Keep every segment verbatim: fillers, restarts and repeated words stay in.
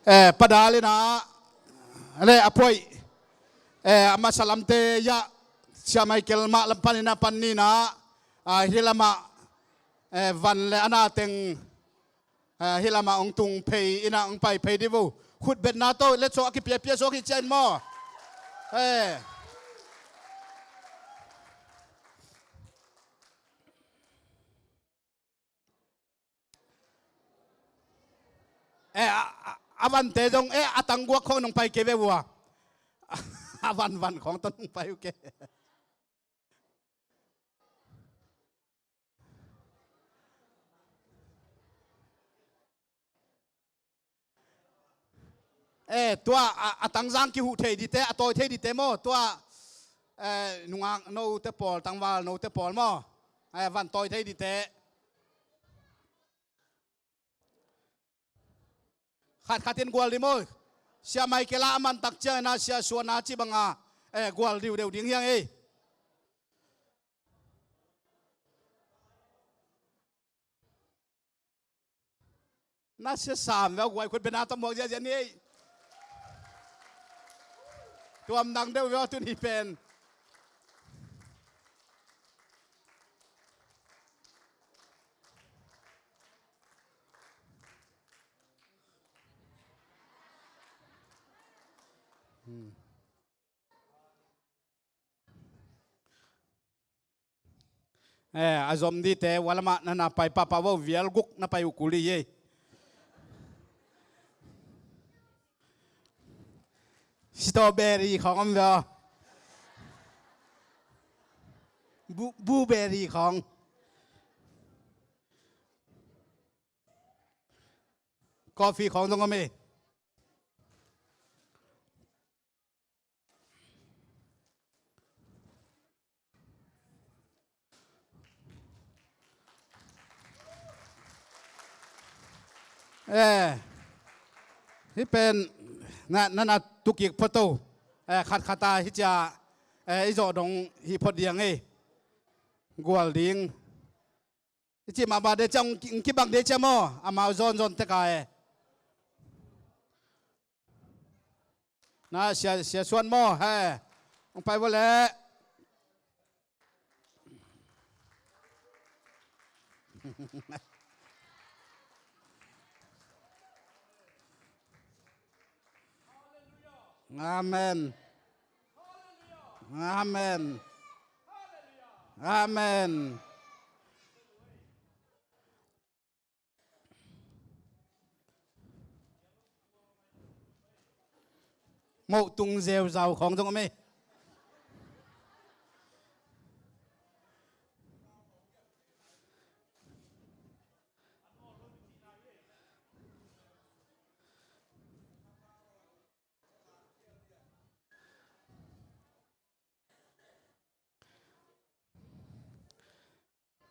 Eh, padal in ah, le a phoih, eh, a masa lamte ah, Sia Michael mah lam panin ah, pan ni in ah, ah, hih lamah, eh, van le a na teng, eh, hih lamah hong tung phei in ah, hong pai phei dih vo. Khutbetna tawh le cawh a kipiapia suak hi ciah in maw. Eh. Eh, a, a, a vante zong, eh, a tangguak khawng nong pai kei ve uh a. A van van khawng tawh nong pai uh kei. Eh, tua, a, a tangzang kihuh thei dite, a tawi thei dite maw, tua, eh, nungak note pawl, tangval note pawl maw. Eh, van tawi thei dite. Khat khat in gual dih maw. Sia Michael a man tak ciangin ah Sia Suan a cih banga, eh, gual diudeu ding hi hang ei. Na sia sam veu guai khut bena ta muak ziazia ni ei. Tuam dang deuh veu tun hi pen. Hmm. Eh, a zom dite, walama na na pai papa vo, vial guk na pai ukuli ye. Strawberry khawng om veo. Bu-, blueberry khawng. Coffee khawng zong om e. Eh, hih pen na, na, na tukik photo. Eh, khat khat a hih cia, eh, i zawh dong hih phot diang ei. Gual ding. I cih mah bah de cia, hong ki-, hong kibang de cia maw, amau zawnzawn tek a e. Na sia, sia suan maw, he. Hong pai vua leh. Amen. Amen. Amen. Moh tung zeuzau khawng zong om e.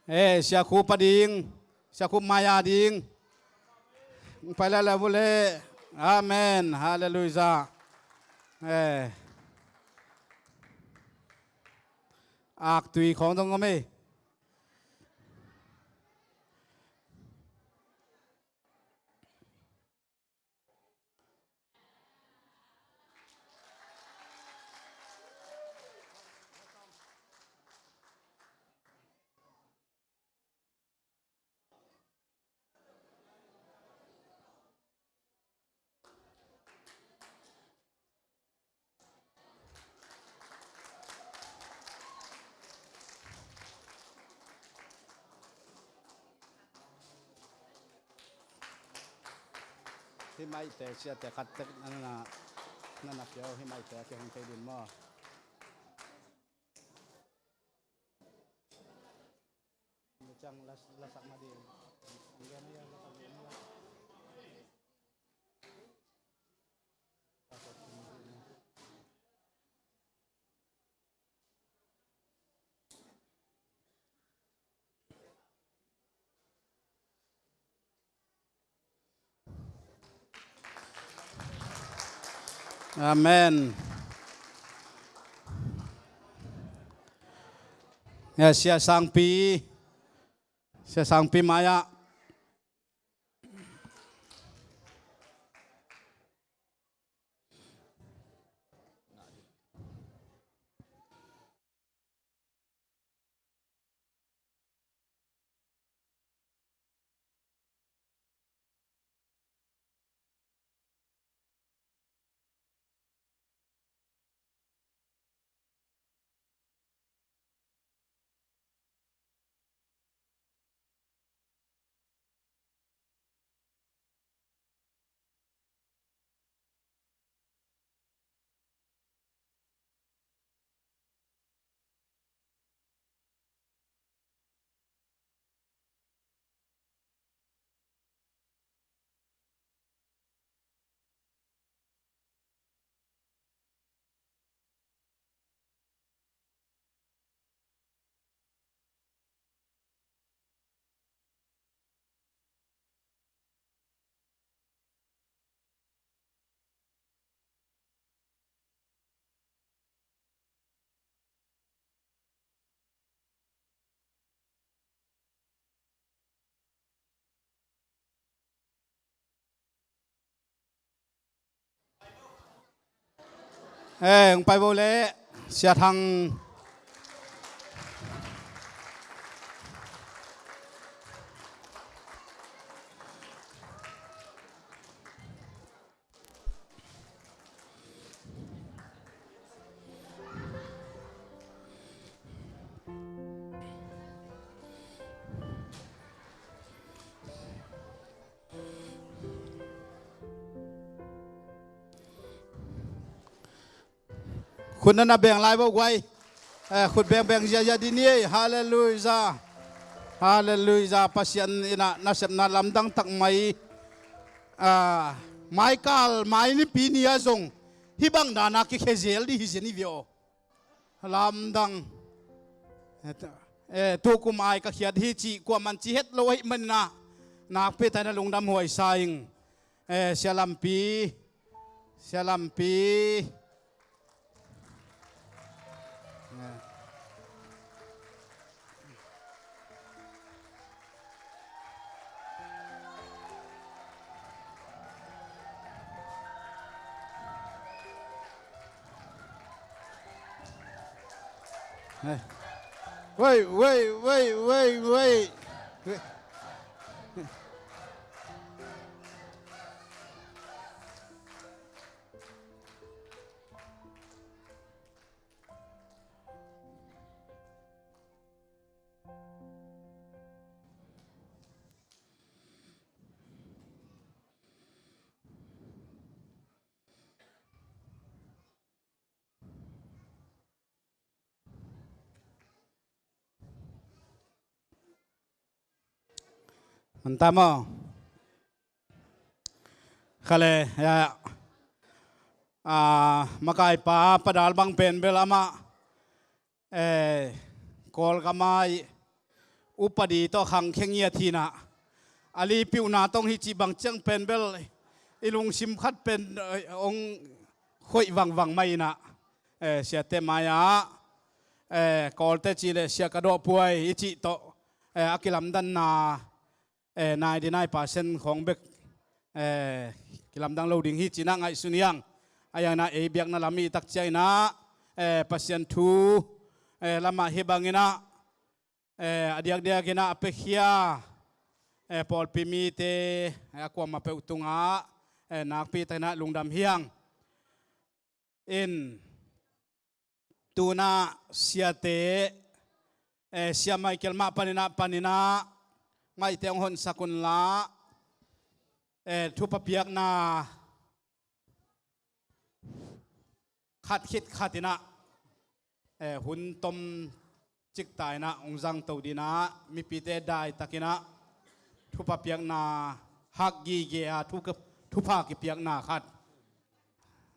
Eh, Sia Khup a ding, Sia Khup mai a ding. Pai la la vule. Amen. Halleluiah. Eh. Aktui khawng zong om e. Hih maite siate khat tek na na, na na piau, hih maite a kihong thei din maw? Ni ciang la, la sak ma din. Amen. Ya, Sia Sangpi. Sia Sangpi mai ah. Eh, hong pai vo leh, Sia Thang. Khut na na beng lai vo guai. Eh, khut bengbeng ziahziah dih ni ei. Halleluijah. Halleluijah. Pasian in ah nasepna lamdang tak mai. Ah, maikal, mai nipi ni ah zong hih bang dan a kikhia zel dih hi zen hi ve aw. Lamdang. Eh, tukum ai ka khiat hi cih kuaman ci het lo ahih manin ah, nakpi takin ah lungdam huai sa ing. Eh, Sia Lampi. Sia Lampi. Wait, wait, wait, wait, wait. An tam aw. Khale, ya, ya. Ah, makaipa Padal bang pen bel amah, eh, Kawlgam a i upadi tawh khangkhia ngiat hi in ah, a lipiuhna tawh hi cih bang ciang pen bel i lungsim khat pen, eh, hong khoih vangvang mah in ah, eh, siate mai-ah, eh, Kawlte cih leh Sia Ka Dawh Puai i cih tawh, eh, a kilamdanna, eh, ninety nine percent khawng bek, eh, kilamdang lo ding hi ci-in ah ngaihsun hi hang. Ahi hangin ah ei biakna lam i tak ciangin ah, eh, Pasian thu, eh, lamah hih bangin ah, eh, a diakdiakin ah a piakhia, eh, pawlpi mite, eh, a kuamah peuh tungah, eh, nakpi takin ah lungdam hi hang. In, tu-in ah siate, eh, Sia Michael mah panin ah, panin ah, ngaihte hong honsak un la, eh, thupha piakna khat khit khat in ah, eh, hun tom cik ta in ah hong zangto dingin ah, mipite daitakin ah thupha piakna hak gige a thu, thupha kipiakna khat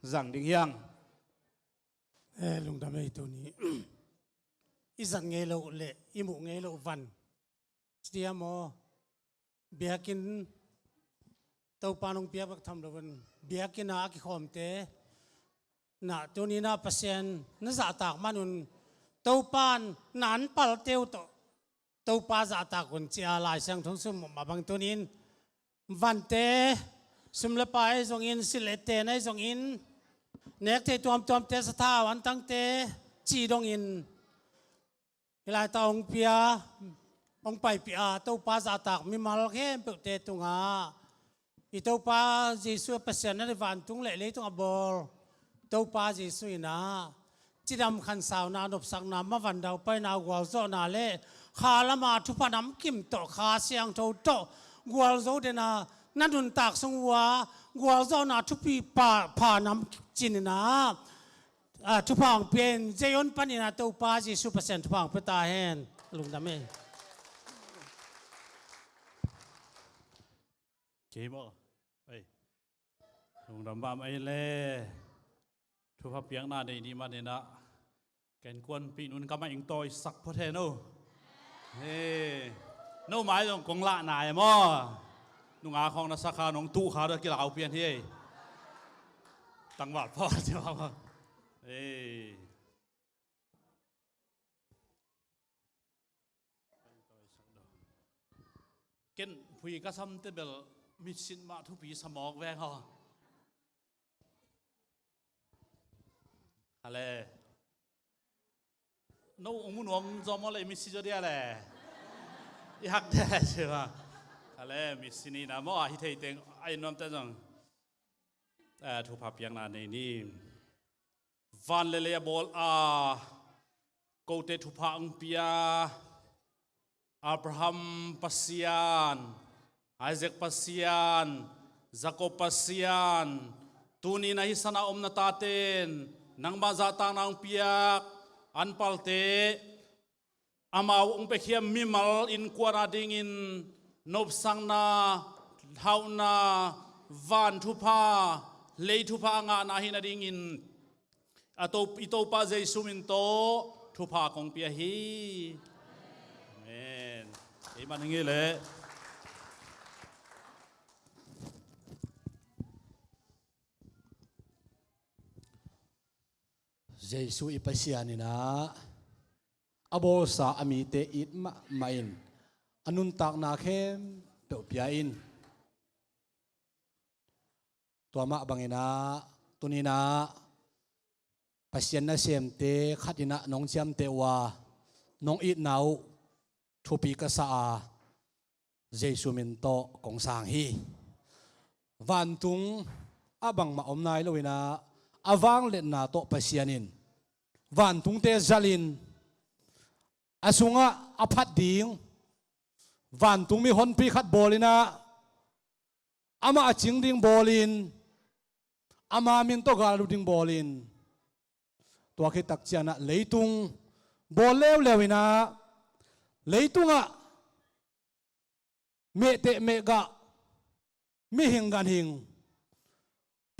zang ding hi hang. Eh, lungdam ei tuni. I zat ngei loh leh i muh ngei loh van, ci diam aw. Biakinn, Topa nong piak bek tham lo in, biakinn a kikhawmte na tuni-in ah Pasian na zahtak man un, Topa in na anpalte uh tawh Topa zahtak un ci-a Lai Siangtho sung mah bang tuni-in vante, sum le pai ahi zongin, silh le ten ahi zongin, nek thei tuamtuamte, sathau antangte cih dongin, hih laitak hong pia, hong paipih a Topa zahtak mimal khempeuhte tungah i Topa Jesuh Pasian a, vantung le leitung a bawl Topa Jesuh in ah cidam khansauna, nopsakna, mavan daupaina, gualzawhna le kha lama thupha namkim tawh, Kha Siangtho tawh gualzo den a na nuntak sung uh a gualzawhna thupi pha, pha namcin in ah, ah, thupha hong pia in, Zion panin ah Topa Jesuh Pasian thupha hong pia ta hen. Lungdam ei. Kei maw? Ei. Lungdam bam ei le. Thupha piakna nei ni manin ah ka innkuanpih nu'n ka maing tawisak phot hen aw. Hei. No mai zong kong lah nai maw? Nunga khawng na sakha nong tuh kha dong a kilau pian hi ei. Tangval pawh a ci maw? Ei. Ken phui ka samte bel mitsin mah thupi sa mawk veng haw. Hale. No ung mu nuam zaw maw le, misi zaw dia le. I hak dia le, siva. Hale, misi ni na maw, a hi thei teng, a i nuam te zong. Eh, thupha piakna nei ni. Van le lei a bawl a, kote thupha ang pia. Abraham Pasian, Isaac Pasian, Jacob Pasian, tuni na hi sana om na taten, nangmah zahtakna ang piak, an palte, amau ang pekhiam mimal innkuan a dingin, nopsakna, hauhna, van thupha, lei thupha a ngahna hi na dingin, A to, i Topa Jesu min tawh thupha kong pia hi. Amen. Ei man hi ngei leh. Jesu i Pasian in ah, a bawlsa a mite it mahmah in, a nuntakna khempeuh pia in. Tua mah bangin ah, tuni in ah, Pasian nasemte khat in ah nong ciamteh uh a, nong itna uh thupi ka sa a, Jesu min tawh kong sang hi. Vantung ah bangmah om nai lo in ah, a vangliatna tawh Pasian in vantungte zalin, a sungah a phat ding vantung mihonpi khat bawl in ah, amah a cing ding bawlin, ama min tawh gal a lut ding bawlin, tua khit tak ciangin ah leitung bawl leuleu in ah, leitungah mehteh mehgah, mihing ganhing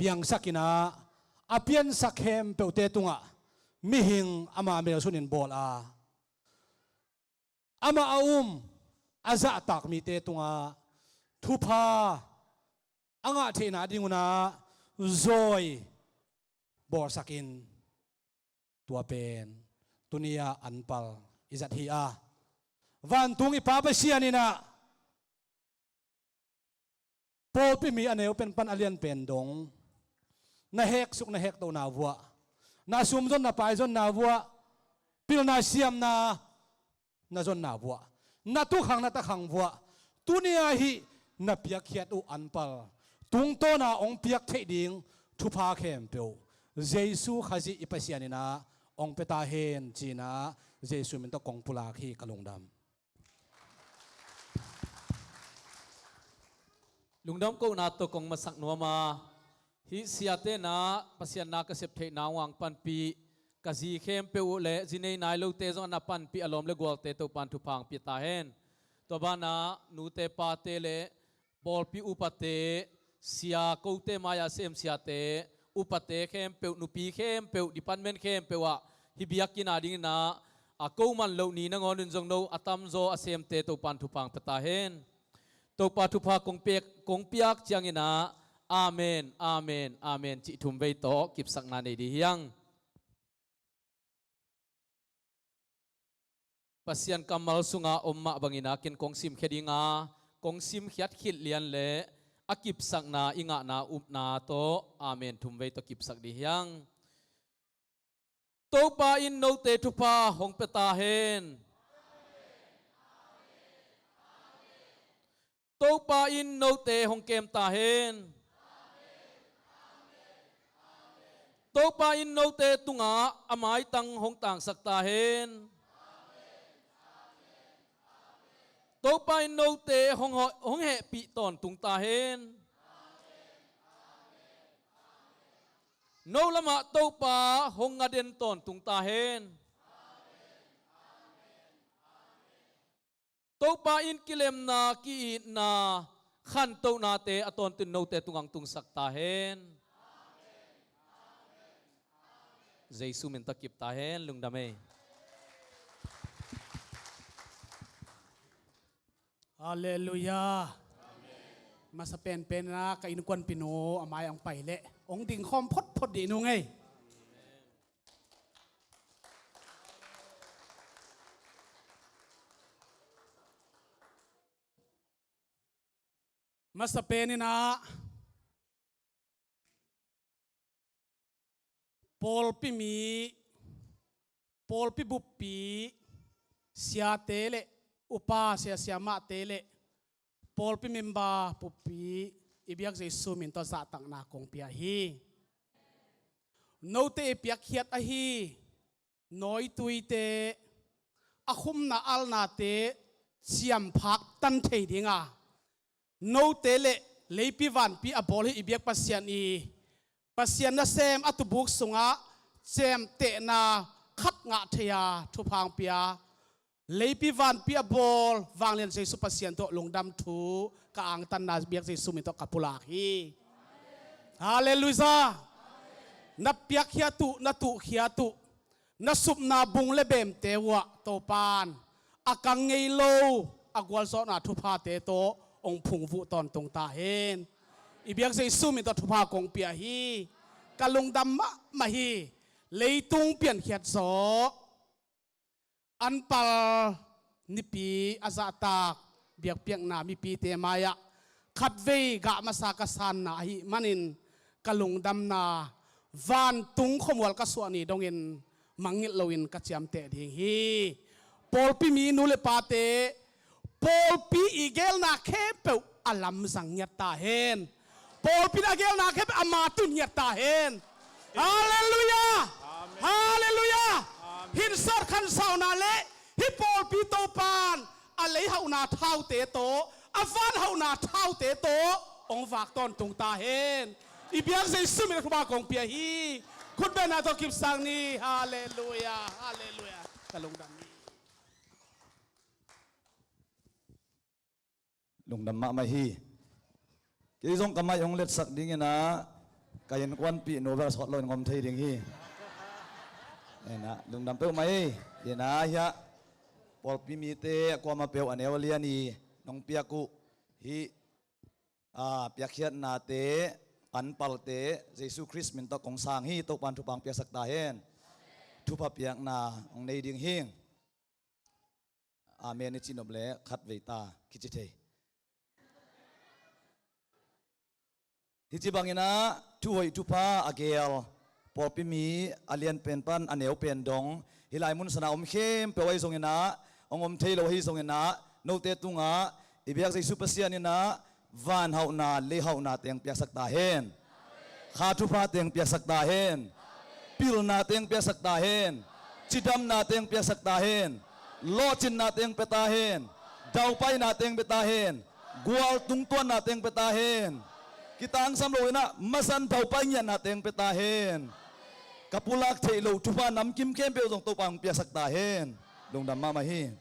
piangsak in ah, a piansak khempeuhte tungah mihing ama melsunin bawl a, amah a um, a zahtak mite tungah thupha a ngah theihna ding un ah zawi bawlsak in, tua pen tuni-ah anpal i zat hi a, vantung i Pa Pasian in ah, pawlpi mi a neu pen pan a lian pen dong na heksuk na hektohna vuah, na sumzon na paizonna vuah, pilna siamna na zonna vuah, na tukhang na takhang vuah, tuni-ah hih na piakkhiat uh anpal tungtawna hong piak theih ding thupha khempeuh Jesu Khazih i Pasian in ah hong pia ta hen, ci-in ah Jesu min tawh kong pulak hi. Ka lungdam. Lungdam kohna tawh kong masak nuam a, hih siate in ah Pasian na ka sep theihna hong panpih, ka zi khempeuh uh le zi nei nai lote zong a na panpih a lawm le gualte Topa'n thupha hong pia ta hen. Tua banah nute pate le pawlpi upate, sia kote mai-ah sem siate, upate khempeuh, nupi khempeuh, department khempeuh ah hih biakinn a dingin ah a ko man loh ni nangawn un zong no a tamzaw a semte Topa'n thupha hong pia ta hen. Topa thupha kong piak, kong piak ciangin ah, amen, amen, amen cih thum vei tawh kipsakna nei dih hiang. Pasian kammal sunga om mah bangin ah ken kong simkhia ding a, kong simkhiat khit lian le a kipsakna i ngahna upna tawh, amen thum vei tawh kipsak dih hiang. Topa in note thupha hong pia ta hen. Topa in note hong kem ta hen. Topa in note tungah a maitang hong tangsak ta hen. Topa in note hong, hong hehpih tawntung ta hen. No lamah Topa hong ngaden tawntung ta hen. Topa in kilemna, ki-itna, khantohnate a tawntung note tungah hong tungsak ta hen. Jesu min tawh kip ta hen, lungdam ei. Halleluiah. Masa penpen ah ka innkuanpih nu a mai-ah hong pai leh hong dingkhawm photphot dih nung ei. Masa pen in ah Pawlpi mi, pawlpi buppi, siate le upa, sia siamahte le pawlpi member buppi, i biak Jesu min tawh zahtakna kong pia hi. Note i piakkhiat ahi nawituite, a khumna alnate ciamphak tan thei dinga, note le leipi vanpi a bawl hi i biak Pasian i, Pasian nasem a tubuk sungah ciamtehna khat ngah thei-a thupha hong pia, leipi vanpi a bawl vanglian Jesu Pasian tawh lungdam thu ka angtanna biak Jesu min tawh ka pulak hi. Halleluiah. Na piakkhiat uh, na tuhkhiat uh, na supna bung le beemte uhah Topan a kang ngei lo a gualzawhna thuphate tawh hong phungvuh tawntung ta hen. I biak Jesu min tawh thupha kong pia hi. Ka lungdam mahmah hi. Leitung piankhiat zawh anpal nipi a zahtak biakpiakna mipite mai-ah khatvei gah masa ka sanna ahih manin ka lungdamna vantung khuamual ka suah ni dongin mangngilh loin ka ciamteh ding hi. Pawlpi mi nu le pate, pawlpi i geelna khempeuh a lamzang ngiat ta hen. Pawlpi in a geelna khempeuh a matun ngiat ta hen. Halleluiah. Halleluiah. Hinsawt khansauna le hih pawlpi Topan a leihauhna thaute tawh, a vanhauhna thaute tawh hong vak tawntung ta hen. I biak Jesu min a thupha kong pia hi. Khutbetna tawh kipsak ni. Halleluiah. Halleluiah. Ka lungdam hi. Lungdam mahmah hi. Kei zong ka mai hong letsak dingin ah ka innkuanpih nu bel sawt loin ngom thei ding hi. Ena, lungdam peuhmah hi. Ena, hiah pawlpi mite kuamah peuh a neu a lian i nong piak uh hih, a, piakkhiatnate, anpalte Jesu Khrist min tawh kong sang hi. Topan thupha hong piaksak ta hen. Thupha piakna hong nei ding hi. Amen i cih nop le khatvei ta kici thei. Hih ci bangin ah thuhoih thupha a geel pawlpi mi a lian pen pan a neu pen dong hih lai mun sana om khempeuh ahi zongin ah, hong om thei lo ahi zongin ah, note tungah i biak Jesu Pasian in ah vanhauhna, leihauhna teng piaksak ta hen. Kha thupha teng piaksak ta hen. Pilna teng piaksak ta hen. Cidamna teng piaksak ta hen. Lawhcinna teng pia ta hen. Daupaina teng pia ta hen. Gual tungtuanna teng pia ta hen. Kitangsam loin ah masan daupai ngiatna teng pia ta hen. Ka pulak theih loh thupha namkim khempeuh zong Topa hong piaksak ta hen. Lungdam mahmah hi.